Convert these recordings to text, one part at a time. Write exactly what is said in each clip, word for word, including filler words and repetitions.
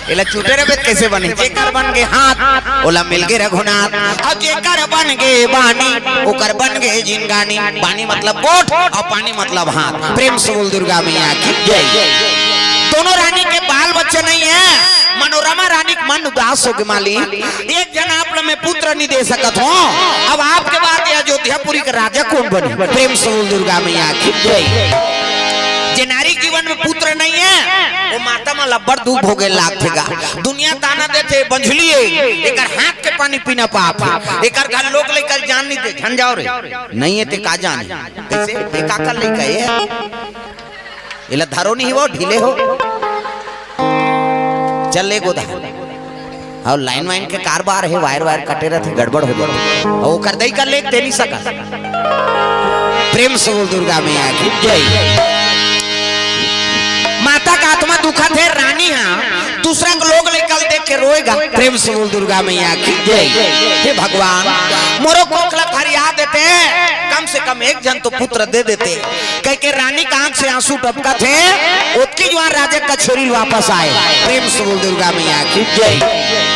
एला चूटे रहे त कैसे बने? जेकर बन गे हाथ, ओला मिल गे रघुनाथ। अब जेकर बन गे बानी, ओकर बन गे जिनगानी। बानी मतलब गोठ और पानी मतलब हाथ। प्रेम से बोल दुर्गा मैया की जय। दोनों रानी के बाल बच्चे नहीं है। मनोरमा रानी के मन उदास हो गे मालिक। एक जन आप ला मैं पुत्र नहीं दे सकत हो, अब आपके बाद ये अयोध्यापुरी का राजा कौन बनी? प्रेम से बोल दुर्गा मैया की जय। जे नारी के जीवन में पुत्र नहीं है, वो माता मन ला बड़ दुख भोगे लागथे गा। दुनिया ताना देथे, बंझली है, एकर हाथ के पानी पीना पाप है, एकर घर लोग लेकर जान नहीं दे, झन जाओ रे, नहीं है ते का जान, कैसे ये का कर लेकर ये? एला धरो नहीं हो, ढीले हो। चल ले गोदा। और लाइन वाइन के कारबार है, वायर वायर कटे रहते, गड़बड़ हो जाए। और ओकर दई कर ले, दे नहीं सका। प्रेम से बोल दुर्गा मैया की जय। माता का आत्मा दुखत है, रानी हा दूसरा के लोग लेकर देख के रोएगा। प्रेम से बोल दुर्गा मैया की जय। हे भगवान, मोरो कोख ला फरिया देते, कम से कम एक जन तो पुत्र दे देते। कह के रानी का आंख से आंसू टपकत हे, ओतकी जुवार राजा का छोरी वापस आए। प्रेम से बोल दुर्गा मैया की जय।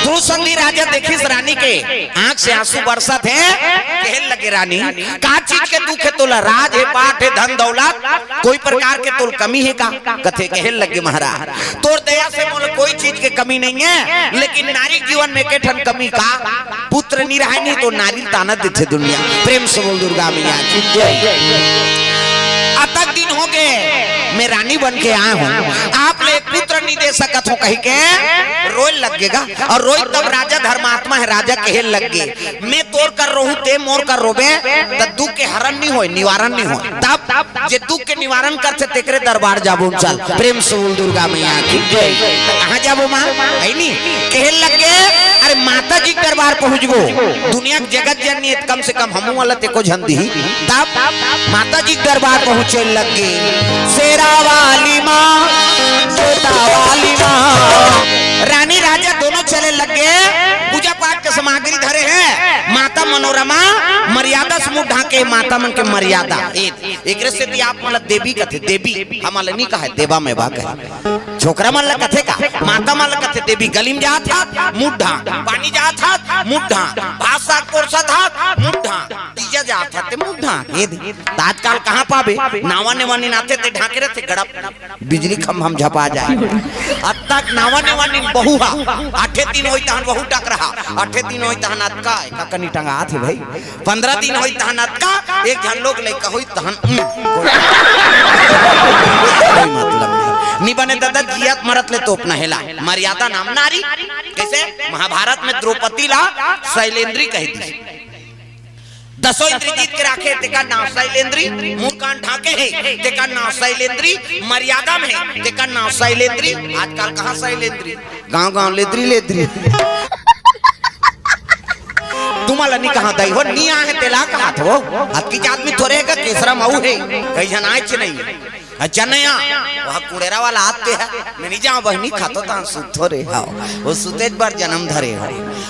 ध्रुव संधि राजा देखिस रानी के आंख से आंसू बरसत हे, कहे लगे रानी, का चीज के दुख है तोला? राज है, पाट है, धन दौलत, कोई प्रकार के तोल कमी है का? कथे कहे लगे महाराज, तोर दया से मोला कोई चीज के कमी नहीं है, लेकिन नारी जीवन में के ठन कमी का? पुत्र नहीं रहे नहीं तो नारी ताना देथे दुनिया। प्रेम से बोल दुर्गा मैया की जय। अतक दिन हो गए मैं रानी बन के आया हूँ, आप ले पुत्र नहीं दे सकत हो कही के रोए लग गेगा। और रोई तब राजा धर्मात्मा है, राजा कहे लग गे, मैं तोर कर रहूं, ते मोर कर रोबे, त दुख के हरण नहीं होए, निवारण नहीं होए। तब जे दुख के निवारण करथे तेकरे दरबार जाबो चल। प्रेम से बोल दुर्गा मैया की जय। कहाँ जाबो माँ? है नी? कहे लग गे, अरे माता जी के दरबार पहुँचबो। दुनिया के जगत जननी है, कम से कम हमू वाला ते को झन दिही। तब माता जी के दरबार पहुँचे लग गे। शेरा वाली माँ, जोता वाली माँ। रानी राजा दोनों चले लग गे। पूजा पाठ के सामग्री धरे है। माता मनोरमा मर्यादा से मुंह ढांके, माता मन के मर्यादा। ए, एकरे से भी आप मतलब देवी कथे, देवी, हमला नहीं कहे, देवा में बा कहे। छोकरा मन ला कथे का, माता मन ला कथे, देवी गली में जात हाथ, मुंह ढांक, पानी जात हाथ, मुंह ढांक, भात साग परोसत हाथ, मुंह ढांक, तीजा जात हाथ, ते मुंह ढांक। ए दे, त आजकल कहाँ पाबे, नावा नेवा निनाथे ते ढांके रहते गड़प। बिजली खंभा म झपा जाए। अतक नावा नेवा निन बहू हा, आठे दिन होई तहन बहू टकरहा, आठे दिन होई तहन अतका, एका कनी टंगात हे भाई। पंद्रह दिन होई तहन अतका, एक झन लोग लइका होई तहन, उम, कोई मतलब नहीं। नी बने दादा, जियत मरत ले तोपना हेला। मर्यादा नाम नारी। कैसे? महाभारत में द्रौपदी ला शैलेंद्री कह दी। दसों इंद्री जीत के राखे, तेकर नाव शैलेंद्री, मुंह कान ढांके हे, तेकर नाव शैलेंद्री, मर्यादा में हे, तेकर नाव शैलेंद्री। आजकल कहाँ शैलेंद्री? गांव गांव लेद्री लेद्री। तुम्हारा नी कहा दई हो, नी आहे तेला कहा थो। अतकी जात में थोरे हे का केसरा मऊ हे, कई झन आए च नहीं। अच्छा नया, वह कुड़ेरा वाला आते है, मैं नहीं जाऊँ बहनी, खातो तान सुतो रे हाव, वो सुतेज बर जन्म धरे हो।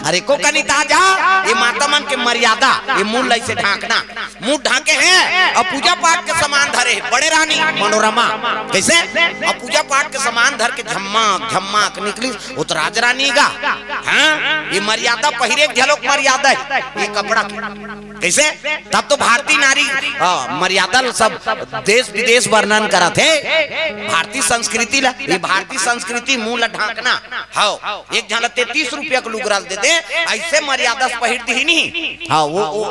अरे को कनी ताजा, ये माता मन के मर्यादा, ये मुंह लइसे ढांकना, मुंह ढांके हैं और पूजा पाठ के सामान धरे हैं, बड़े रानी मनोरमा, कैसे? और पूजा पाठ के सामान धर के झम्माक झम्माक निकली, वो तो राजरानी गा। हाँ, ये मर्यादा पहिरे के झलक मर्यादा है, ये कपड़ा के। कैसे? तब तो भारतीय नारी, हाँ, मर्यादा ल सब देश विदेश वर्णन करत हे। भारतीय संस्कृति ला, ये भारतीय संस्कृति मुंह ला ढांकना। हाँ, एक झन ला तैंतीस रुपया के लुगरा ल दे दे, ऐसे मर्यादा से पहिर दिही नहीं। हाँ, वो, वो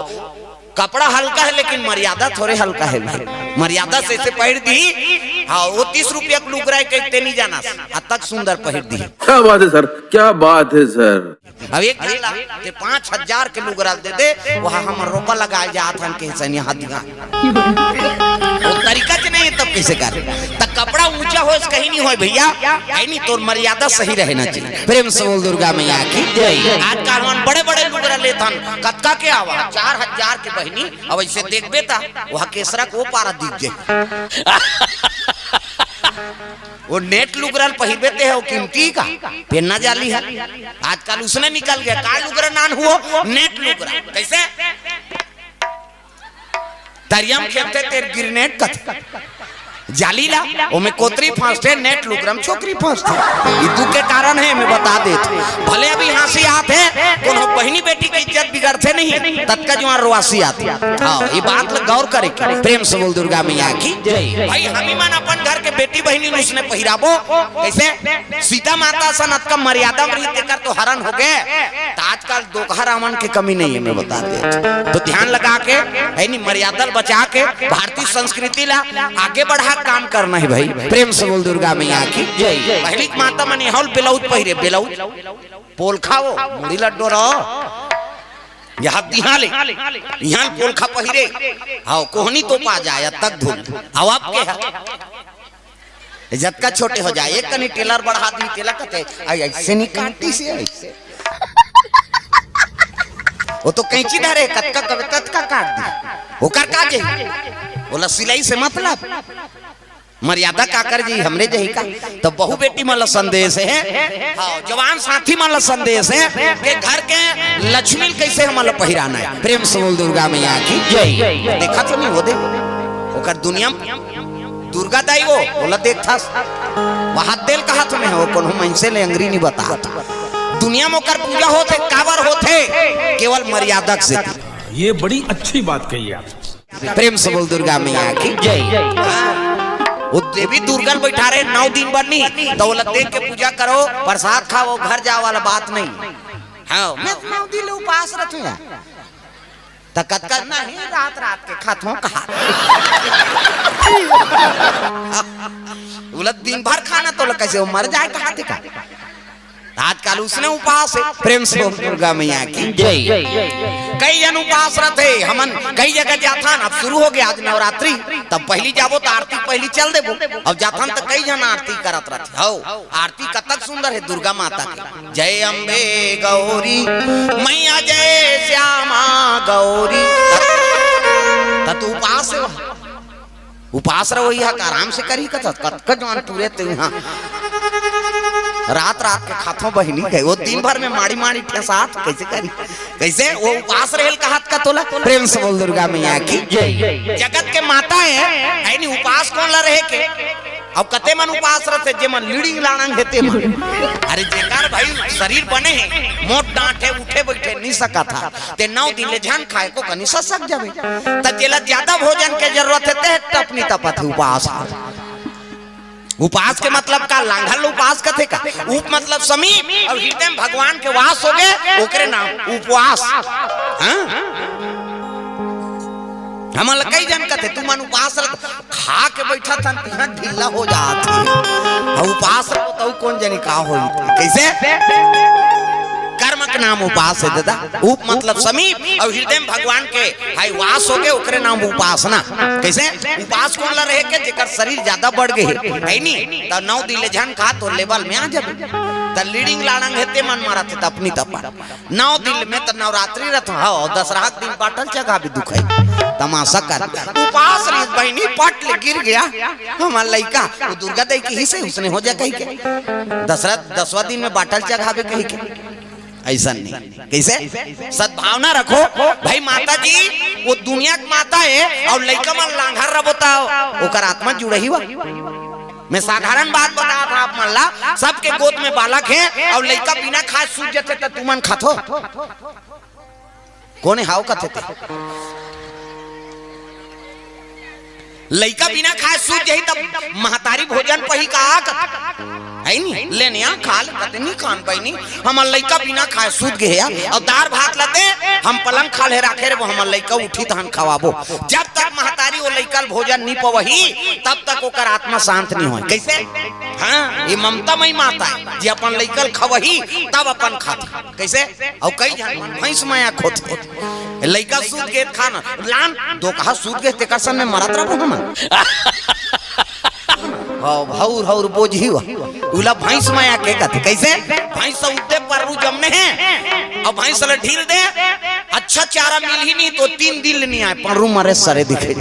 कपड़ा हल्का है लेकिन मर्यादा थोड़े हल्का है भाई। मर्यादा से ऐसे पहिर दिही। हाँ, वो तीस रुपया के लुगरा है, कहते नहीं जाना। अतक सुंदर पहिर दिही। क्या बात है सर, क्या बात है सर। अब एक झन ला ते पाँच हजार के लुगरा दे दे, वहाँ हम रोपा लगा जात हन के सैनिया हथिया। वो तरीका च नहीं है, तब कैसे कर? त कपड़ा ऊंचा होए से कहीं नहीं होए भैया, है नहीं, तोर मर्यादा सही रहना चाहिए। प्रेम से बोल दुर्गा मैया की जय। आजकल हमन बड़े बड़े लुगरा लेत हन, कतका के आवा, चार हजार के बहिनी, अब ऐसे देखबे त वहाँ केसरा को पारा दिख जाए। वो नेट लुगरा ल पहिरबे ते हे, वो कीमती का, पेन्ना जाली है। आजकल उसने निकल गया, का लुगरा नान हुओ, नेट लुगरा। कैसे? तरिया म खेलते तेर गिरनेट कथे। जाली ला, ओमे कोतरी फंसथे, net लुकरम छोकरी फंसथे। ई दुख के कारण हे, मैं बता देत। भले अभी हंसी आत हे, कोनो बहिनी बेटी के इज्जत बिगड़थे नहीं, ततका जुआर रोवासी आत हे। हाँ, ई बात ला गौर करे के। प्रेम से बोल दुर्गा मैया की जय। भाई, हमी मन अपन घर के बेटी बहिनी ल उसने पहिराबो, कइसे? सीता माता सन अतका मर्यादा म रही, तेकर तो हरण हो गए। त आजकल दोकहा रावण के कमी नहीं हे, मैं बता दे। तो ध्यान लगा के, है नी, मर्यादा ल बचा के, भारतीय संस्कृति ला आगे बढ़ा के काम करना हे भाई। प्रेम से बोल दुर्गा मैया की जय। पहिली के माता मन एहू ल ब्लाउज पहिरे, ब्लाउज, पोलखा वो, मुड़ी ल डोरो, ये हाथ दिहा ले, इहाँ ल पोलखा पहिरे, हाँ, कोहनी तो पा जाए, तक धुल, अब आपके है। जतका छोटे हो जाए, एक कनी टेलर बढ़ा दी, तेला कथे, "आई, ऐसे नहीं काटी से, ऐसे।" वो तो कैंची धरे, कतका कबे, कतका काट दी। ओकर का जे? बोला, "सिलाई से मतलब।" मर्यादा काकर जी, हमरे जही का? तो बहू बेटी मन ला संदेश हे, हाँ, जवान साथी मन ला संदेश हे कि घर के लक्ष्मी ल कइसे हमन ला पहिराना हे। प्रेम से बोल दुर्गा मैया की जय। देखा तो नहीं हो दे, ओकर दुनिया म दुर्गा दाई वो, ओला देखथस, वो हाथ देल कहत में हो, कोनो मनसे ले अंगरी नहीं बतात। दुनिया म ओकर पूजा होथे, काबर होथे? केवल मर्यादा के सेती। ये बड़ी अच्छी बात कही आप। प्रेम से बोल दुर्गा मैया की जय। हाँ। वो देवी दुर्गा ल बैठा रहे नौ दिन बर नहीं, तो ओला देख के पूजा करो, प्रसाद खाओ, घर जाओ वाला बात नहीं। हाँ, मैं नौ दिन ले उपास रखूंगा। त कतका नहीं, रात रात के खात हो कहा। उलत दिन भर खाना तो कइसे वो मर जाए कहा थे का? आजकल उसने उपास हे। प्रेम से बोल दुर्गा मैया की जय। कई जन उपास रथे, हमन कई जगह जाथन। अब शुरू हो गया आज नवरात्रि, तब पहिली जाबो त आरती पहिली चल देबो। अब जाथन त कई जन आरती करत रथे। हौ, आरती कतक सुंदर हे दुर्गा माता के। जय अम्बे गौरी मैया, जय श्यामा गौरी। त तू उपास हे, उपास रहो, इहाँ आराम से करी कथस, कतका जवान टूरे ते इहाँ। रात रात के खाथो बहिनी कहे, वो दिन भर में माड़ी माड़ी ठेसात, कइसे करी? कइसे? वो उपास रहेल कहत का तोला? प्रेम से बोल दुर्गा मैया की जय। जगत के माता हे, है नी, उपास कोन ला रहे के? अब कते मन उपास रथे, जे मन लीडिंग लाड़ंग हे ते मन। अरे जेकर भाई शरीर बने हे, मोट डांट हे, उठे बैठे नहीं सकत हा, ते नौ दिन ले झन खाए को कनी ससक जाबे। त जेला ज्यादा भोजन के जरूरत हे, ते टपनी तपत हे उपास। उपास के मतलब का? लांघल उपास कथे का? उप मतलब समीप, अउ हृदय में भगवान के वास हो गए, ओकरे नाम उपवास। हाँ? हमन ल कई जन कथे, "तुमन उपास रह, खा के बैठा थन, तिहां ढीला हो जात हे। हम उपास रहो, तउ कौन जनी का होई?" कइसे? कर्म के नाम उपास हे दादा। उप मतलब समीप, अउ हृदय में भगवान के हाई वास हो गए, ओकरे नाम उपासना। कइसे? उपास कोन ला रहे के? जेकर शरीर ज्यादा बढ़ गए हे, है नी? त नौ दिन ले झन खा, तो लेवल में आ जाबे। त लीडिंग लाड़ंग हे ते मन मारत हे, त अपनी तपा। नौ दिन में त नवरात्रि रथ हो, दसरहा के दिन बाटल चघाबे दुखई। तमाशा कर। उपास रही बहिनी, पट ले गिर गया। हमर लइका, वो दुर्गा दाई के ही से उसने हो जा कही के। दसरा, दसवां दिन में बाटल चघाबे कही के। अइसन नहीं। कइसे? सद्भावना रखो। भाई माता जी, वो दुनिया के माता हे, अउ लइका मन लांघर रबो त ओकर आत्मा जुड़ही वा। मैं साधारण बात बतात हंव आप मन ला, सबके गोद में बालक हे, अउ लइका बिना खाए सूत जथे, त तुमन खाथो? कोने हाव कथे ते? लइका बिना खाए सूत जही, तब महतारी भोजन पही का? है नी? ले निया, खा ले, कते नी खान पाई नी। हमर लइका बिना खाए सूत गे हे, अउ दार भात ला दे, हम पलंग खाल्हे राखे रहे, वो हमर लइका उठी तहन खवाबो। जब तक महतारी वो लइका ल भोजन नी पवही, तब तक ओकर आत्मा शांत नी होय। कइसे? हाँ, ये ममता मई माता हे, जे अपन लइका ल खवही, तब अपन खाथे। कइसे? अउ कई झन मन भैंस मया खोथे। लइका सूत गे त खाना, लान, दोकहा सूत गे, तेकर सन में मरत रबो हमन। हौ, हौर, हौर बोझी वा। उला भैंस मया के कथे। कइसे? भैंस उद्दे पर्रू जमने हे, अउ भैंस ल ढील दे, अच्छा चारा मिलही नहीं तो तीन दिन ले नहीं आए, पर्रू मरे सरे दिखे।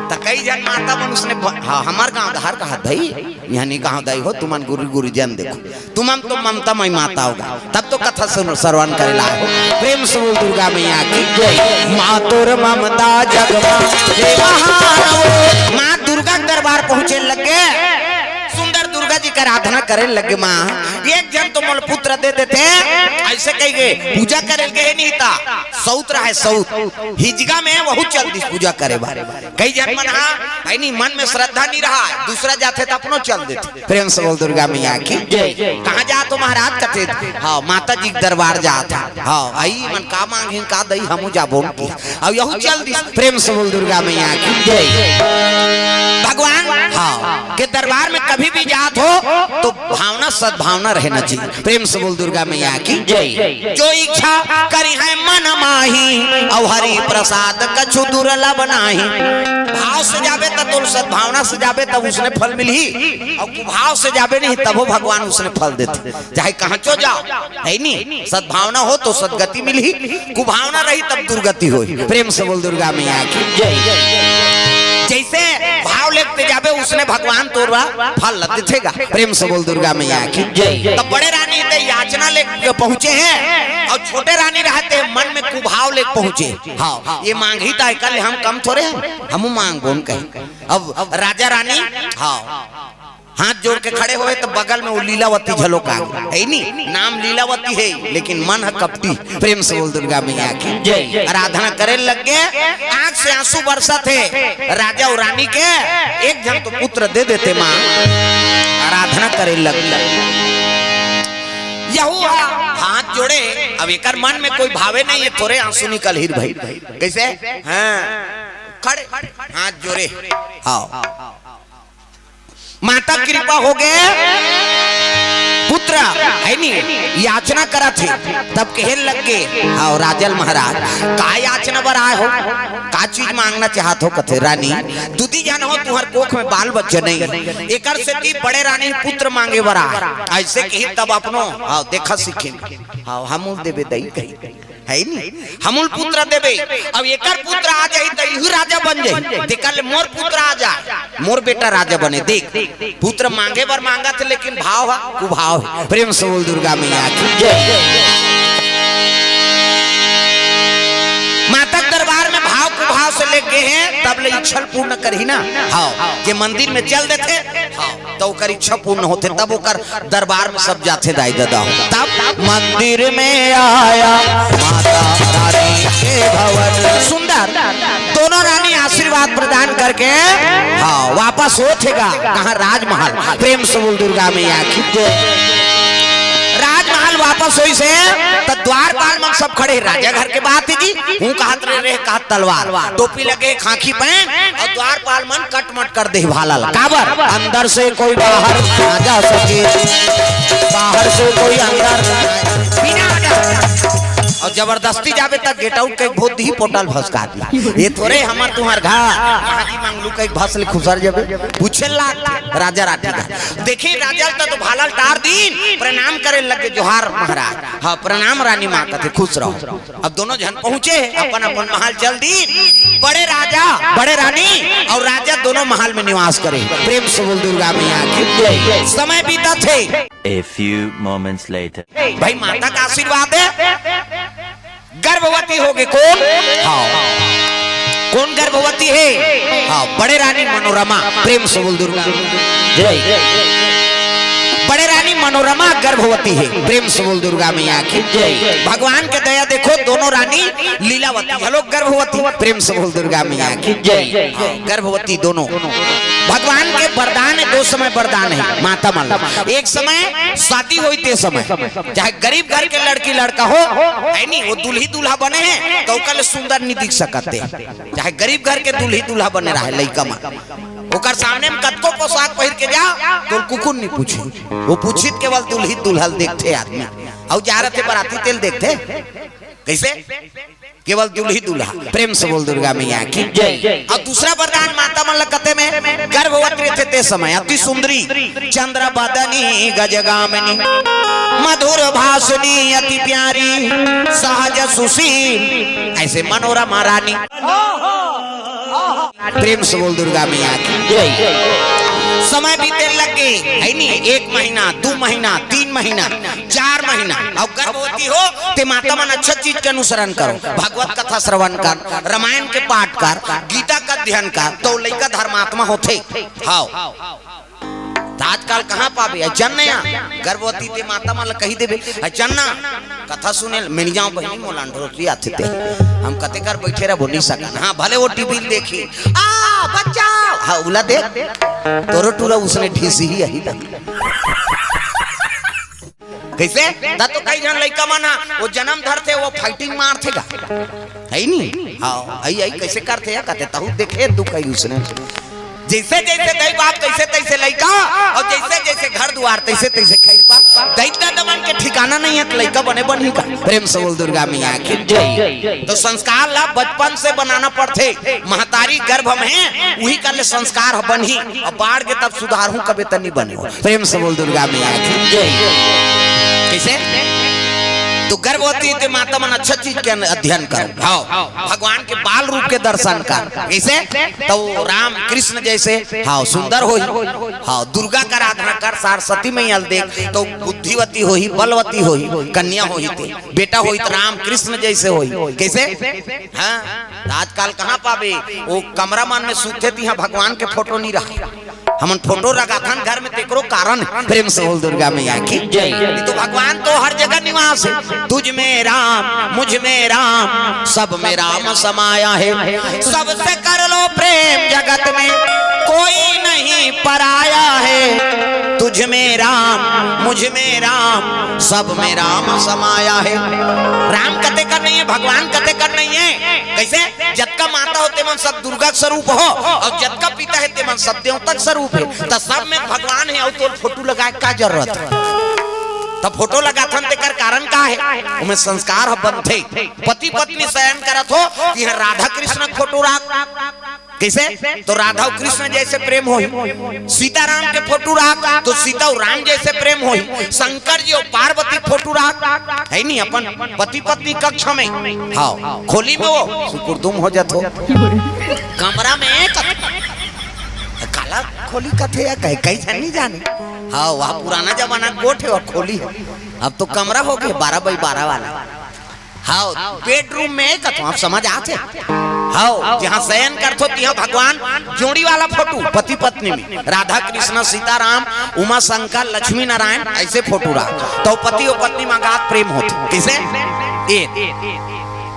त कई झन माता मन उसने भ-, हाँ, हमर गांव डहर कहत भाई, यहाँ नहीं गांव दाई हो, तुमन गुरु गुरुजन देखो, तुमन तो ममता मई माता होगा, तब तो कथा सुन, श्रवण करे ला हो। प्रेम से बोल दुर्गा मैया की जय। माँ तोर ममता जग माँ, हे महान हो। माँ दुर्गा के दरबार पहुंचे लगे, सुंदर दुर्गा जी का आराधना करे लगे। माँ, एक झन तो मोल पुत्र दे देते, ऐसे कह गए, पूजा करे लगे नहीं था, सौत रहा है सौत, हिजगा में वहू चल दिस पूजा करे बार। कई झन मन हा, है नी, मन में श्रद्धा नहीं रहा, दूसरा जाथे त अपनो चल देथे। प्रेम से बोल दुर्गा मैया की जय। कहाँ जात हो महाराज? कथे, हाँ, माता जी के दरबार जात हा। हाँ, आई मन का मांगही, का दई, हमू जाबो की। अब यहू चल दिस। प्रेम से बोल दुर्गा मैया की जय। भगवान, हाँ, के दरबार में कभी भी जात हो तो भावना, सद्भावना रहना चाहिए। प्रेम से बोल दुर्गा मैया की जय। जो इच्छा करी है मन माही, और हरि प्रसाद कछु दुर्लभ नाही। भाव से जाबे त तोल, सद्भावना से जाबे तब उसने फल मिलही, और कुभाव से जाबे नहीं तबो भगवान उसने फल देथे। चाहे कहाँ चो जाओ, है नी, सद्भावना हो तो सद्गति मिलही, कुभावना रही तब दुर्गति होही। प्रेम से बोल दुर्गा मैया की जय। जैसे भाव लेके जाबे उसने भगवान तोर बर फल देथेगा। प्रेम से बोल दुर्गा मैया की जय। तब बड़े रानी ते याचना लेके पहुंचे हैं और छोटे रानी रहते हैं मन में कुभाव लेके पहुंचे। हाँ, ये मांगही त कल हम कम थोरे हैं, हमू मांगबो न कहीं। अब राजा रानी, हाँ, हाथ जोड़ के खड़े होए तो बगल में वो लीलावती झलोक आ गई, है नी? नाम लीलावती है, लेकिन मन है कपटी। प्रेम से बोल दुर्गा मैया की जय। आराधना करे लग गए, आंख से आंसू बरसत है। राजा और रानी के एक झन तो पुत्र दे देते माँ, आराधना करे लग गए। यहू हा-, हाथ जोड़े, अब एकर मन में कोई भावे नहीं है, थोरे आंसू निकल हीर भाई। कैसे? हाँ, खड़े, हाथ जोड़े, हाँ। माता कृपा हो गए, पुत्र है नी, याचना करत हे, तब कहे लग गए, "आओ राजल महाराज, का याचना बर आए हो, का चीज मांगना चाहत हो?" कथे, "रानी, दुदी झन हो, तुहर कोख में बाल बच्चा नहीं, एकर सेती बड़े रानी पुत्र मांगे बर आए।" ऐसे कही तब अपनो, हाँ, देखा सीखे, हाँ, हमू ल देबे दई कही। है नी? हमू ल पुत्र देबे। अब एकर पुत्र आ जाही त इहू राजा बन जाही। तेकर ले मोर पुत्र आ जाए, मोर बेटा राजा बने। देख, पुत्र मांगे बर मांगत हे, लेकिन भाव हा कुभाव हे। प्रेम से बोल दुर्गा मैया की जय। माता के दरबार में भाव कुभाव से लेके हे, तब ले इच्छा ल पूर्ण करही ना। हाँ, जे मंदिर में चल देथे, हाँ, त ओकर इच्छा पूर्ण होथे, तब ओकर दरबार में सब जाथे दाई ददा हो। तब मंदिर में आया माता रानी के भवन। सुंदर, दोनों रानी आशीर्वाद प्रदान करके, हाँ, वापस होथे गा कहाँ? राजमहल। प्रेम से बोल दुर्गा मैया की जय। राजमहल वापस होइस हे त द्वारपाल मन सब खड़े, राजा घर के बात हे जी, हूँ कहत रहे, रहे कहत तलवार, टोपी लगे, खांखी पहन, और द्वारपाल मन कटमट कर दे भाला ला। काबर? अंदर से कोई बाहर ना जा सके, बाहर से कोई अंदर ना आए, बिना डर। और जबरदस्ती जाबे त get out के भोत ही पोटल भसका दी। ये थोरे हमर तुम्हार घर, महाजी मांगलू के भस ले खुसर जाबे। पूछे लाग राजा राठी का। देखी राजा ल त तो भाला ल टार दीन, प्रणाम करे लगे, जोहार महाराज। हाँ, प्रणाम रानी माँ, कथे खुश रहो। अब दोनों झन पहुंचे, अपन अपन महल चल दीन। बड़े राजा, बड़े रानी और राजा दोनों महल में निवास करे। प्रेम से बोल दुर्गा मैया की जय। समय बीतत हे। A few moments later. भाई, माता का आशीर्वाद हे, गर्भवती हो गे। कोन? हाँ। कोन गर्भवती हे? हाँ, बड़े रानी मनोरमा। प्रेम से बोल दुर्गा जय। बड़े रानी मनोरमा गर्भवती हे। प्रेम से बोल दुर्गा मैया की जय। भगवान के दया देखो, दोनों रानी लीलावती, हेलो गर्भवती। प्रेम से बोल दुर्गा मैया की जय। हाँ, गर्भवती दोनों। भगवान के वरदान हे, दो समय वरदान हे माता मन। एक समय शादी होई ते समय, चाहे गरीब घर के लड़की लड़का हो, है नी, वो दुल्ही दूल्हा बने हे, त ओकर ले सुंदर नहीं दिख सकत हे। चाहे गरीब घर के दुल्ही दूल्हा बने रहे लइका मन, ओकर सामने में कतको पोशाक पहिर के जा, तो कुकुर नहीं पूछे। वो पूछित केवल दुल्ही दूल्हा ल देखथे आदमी। अउ जा रहे थे बराती तेल देखथे। कैसे? केवल दुल्ही दूल्हा। प्रेम से बोल दुर्गा मैया की जय। और दूसरा वरदान माता मन ल कथे में, गर्भवती रहिथे ते समय अति सुंदरी, चंद्र बदनी गजगामिनी, मधुर भाषिणी अति प्यारी, सहज सुशील, ऐसे मनोरमा रानी। प्रेम से बोल दुर्गा मैया की। समय बीते लग गे, है नी? एक महीना, दू महीना, तीन महीना, चार महीना, अउ गर्भवती हो ते माता मन अच्छा चीज के अनुसरण करो, भगवत कथा श्रवण कर, रामायण के पाठ कर, गीता का अध्ययन कर, तो लइका धर्मात्मा होथे। हाव। त आजकल कहाँ पाबे? अ, चल न या, गर्भवती ते माता मन ल कहि देबे, "अ, चल न, कथा सुने ल।" "मैं नइ जांव बहिनी, मोला अंडरहोती आथे ते। हम कतेक कर बइठे रहबो, नइ सकन।" हाँ, भले वो टीवी ल देखही। "आ, बच्चा!" हाँ, उला देख, तोरो टूरा उसने ढीसी ही अही दा। कइसे? त तो कई झन लइका मन ह, वो जनम धरथे, वो फाइटिंग मारथे गा। है नी? हाँ, अई, अई, कइसे करथे या? कथे, "तहूँ देखे दुख है उसने।" जइसे जइसे दई बाप, तइसे तइसे लइका, अउ जइसे जइसे घर दुवार, तइसे तइसे खइरपा। दई ददा मन के ठिकाना नइ हे, त लइका बने बनही का? प्रेम से बोल दुर्गा मैया की जय। तो संस्कार ला बचपन से बनाना पड़थे। महतारी गर्भ में हे, उही कर ले संस्कार ह बनही। अउ बाढ़ गे तब सुधारहूँ कबे त नइ बने। प्रेम से बोल दुर्गा मैया की जय। कइसे? तो गर्भवती ते माता मन अच्छा चीज के अध्ययन करो। हाव, भगवान के बाल रूप के दर्शन कर। कइसे? तो राम कृष्ण जइसे, हाव, सुंदर होही। हाव, दुर्गा का आराधना कर, सरस्वती मैया ल देख, तो बुद्धिवती होही, बलवती होही, कन्या होही ते। बेटा होही त राम कृष्ण जइसे होही। कइसे? हाँ, त आजकल कहाँ पाबे? वो कमरा मन में सूतथे, तिहाँ भगवान के फोटो नइ रहय। हमन फोटो लगाथन घर में, तेकरो कारण हे। प्रेम से बोल दुर्गा मैया की जय। ये तो भगवान तो हर जगह निवास है। तुझ में राम, मुझ में राम, सब में राम समाया है। सबसे कर लो प्रेम जगत में, कोई नहीं पराया है। तुझ में राम, मुझ में राम, सब में राम समाया है। राम कते कर नइ हे, भगवान कते कर नइ हे। कइसे? जतका माता हो तेमन सब दुर्गा स्वरूप हो, अउ जतका पिता हे तेमन सब देवता के स्वरूप हे। त सब में भगवान हे, अउ तोर फोटो लगाए का जरूरत हे? त फोटो लगाथन तेकर कारण का हे? ओमे संस्कार ह बनथे। पति पत्नी शयन करत हो, तिहाँ राधा कृष्ण के फोटो राख। कइसे? तो राधा अउ कृष्ण जइसे प्रेम होही। सीताराम के फोटो राख, तो सीता अउ राम जइसे प्रेम होही। शंकर जी अउ पार्वती के फोटो राख, है नी, अपन पति पत्नी कक्ष में। हाव, खोली में वो सुकुरदुम हो जात हो। कमरा में कत-, काला खोली कथे या कहे, कई झन नइ जाने। हाव, वह पुराना जमाना के गोठ हे, वह खोली हे। अब तो कमरा हो गे बारह by बारह वाला। हाव, बेडरूम में कथों, आप समझ आथे? हाव, जिहाँ शयन करथो, तिहाँ भगवान जोड़ी वाला फोटो, पति पत्नी में, राधा कृष्ण, सीताराम, उमा शंकर, लक्ष्मी नारायण, अइसे फोटो रहा, तो पति अउ पत्नी में अगाध प्रेम होथे। कइसे? ए,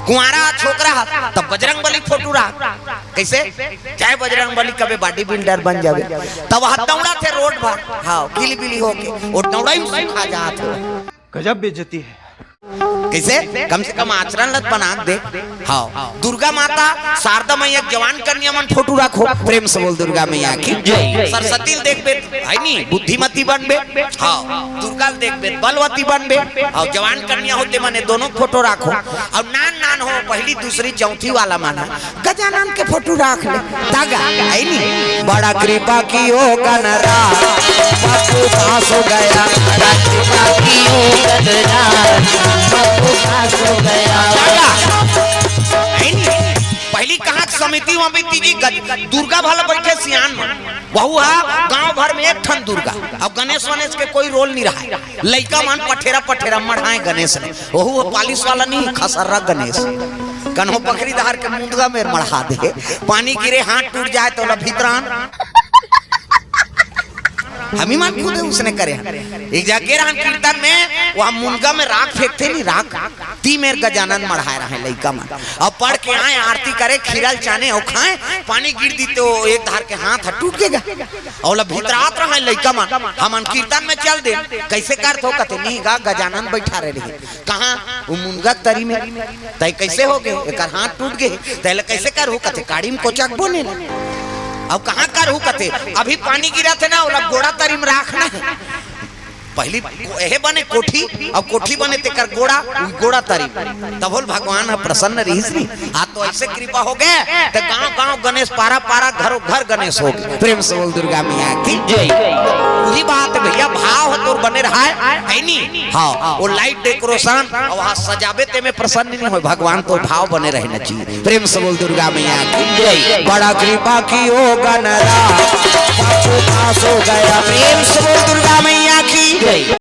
कुंवारा छोकरा ह, तब बजरंग बली फोटो रहा। कइसे? चाहे बजरंग बली कबे body builder बन जावे, तब वह दौड़ाथे रोड भर, हाव, किली बिली होके, वो दौड़ाई सुखा जात हो। गजब बेइज्जती है। कइसे? कम से कम आचरण ल त बना दे। हाव। दुर्गा माता, शारदा मैया, जवान कन्या मन फोटो राखो। प्रेम से बोल दुर्गा मैया की जय। सरस्वती ल देखबे, है नी, बुद्धिमती बनबे। हाव। दुर्गा ल देखबे, बलवती बनबे। हाव, जवान कन्या हो तेमन ए दोनों फोटो राखो। अउ नान नान हो, पहली, दूसरी, चौथी वाला मन ह गजानन के फोटो राख ले। तागा, है नी? बड़ा कृपा कियो गणराज, पप्पू पास हो गया। बड़ा कृपा कियो गणराज, पप्पू पास हो गया। तागा, है नी? पहली कहाँ के समिति वहाँ बीती जी, गज-, दुर्गा भला बइठे सियान मन। वहू हा गांव भर में एक ठन दुर्गा। अब गणेश वनेश के कोई रोल नइ रहा। लइका मन पठेरा पठेरा मढ़ाए गणेश ल। ओहू पालिश वाला नइ, खसर्रा गणेश। कन्हो बखरी डहर के मुंदगा मेर मढ़ा दे। पानी गिरे, हाथ टूट जाए त ओला भीतरान। हमी मन खुदे उसने करे हन। एक जगह गे रहन कीर्तन में, वहाँ मुंदगा में राख फेंकथे नी, राख। ती मेर गजानन मढ़ाए रहे लइका मन। अब पढ़ के आए, आरती करे, खीरा ल चाने अउ खाए, पानी गिर दिस त एक डहर के हाथ ह टूट गे गा। अउ ओला भीतरात रहे लइका मन, हमन कीर्तन में चल दे, कइसे करथो कथे, नी गा, गजानन बइठा रहे। कहाँ? वो मुनगा के तरी में। तय कइसे हो गे? एकर हाथ टूट गे। तय ले कइसे करहू? कथे, काड़ी में कोचकबो नी ला। अब कहाँ करहू? कथे, अभी पानी गिरत हे ना, ओला गोड़ा तरी में राखना हे। पहली को-, एहे बने कोठी, अब कोठी बने तेकर गोड़ा, उ गोड़ा तरी। तब होल भगवान ह प्रसन्न रहिस नी। आज तो ऐसे कृपा हो गए, त गांव गांव गणेश, पारा पारा, घरो घर गणेश हो गए। प्रेम से बोल दुर्गा मैया की जय। वही बात है भैया, भाव ह तोर बने रहा है, है नी? हाँ, वो लाइट डेकोरेशन और वहाँ सजाबे ते में प्रसन्न नहीं हो, भगवान तो भाव बने रहना चाहिए। प्रेम से बोल दुर्गा मैया की जय। बड़ा कृपा की ओ गणरा, पाछू पास हो गया। प्रेम से बोल दुर्गा मैया की जय।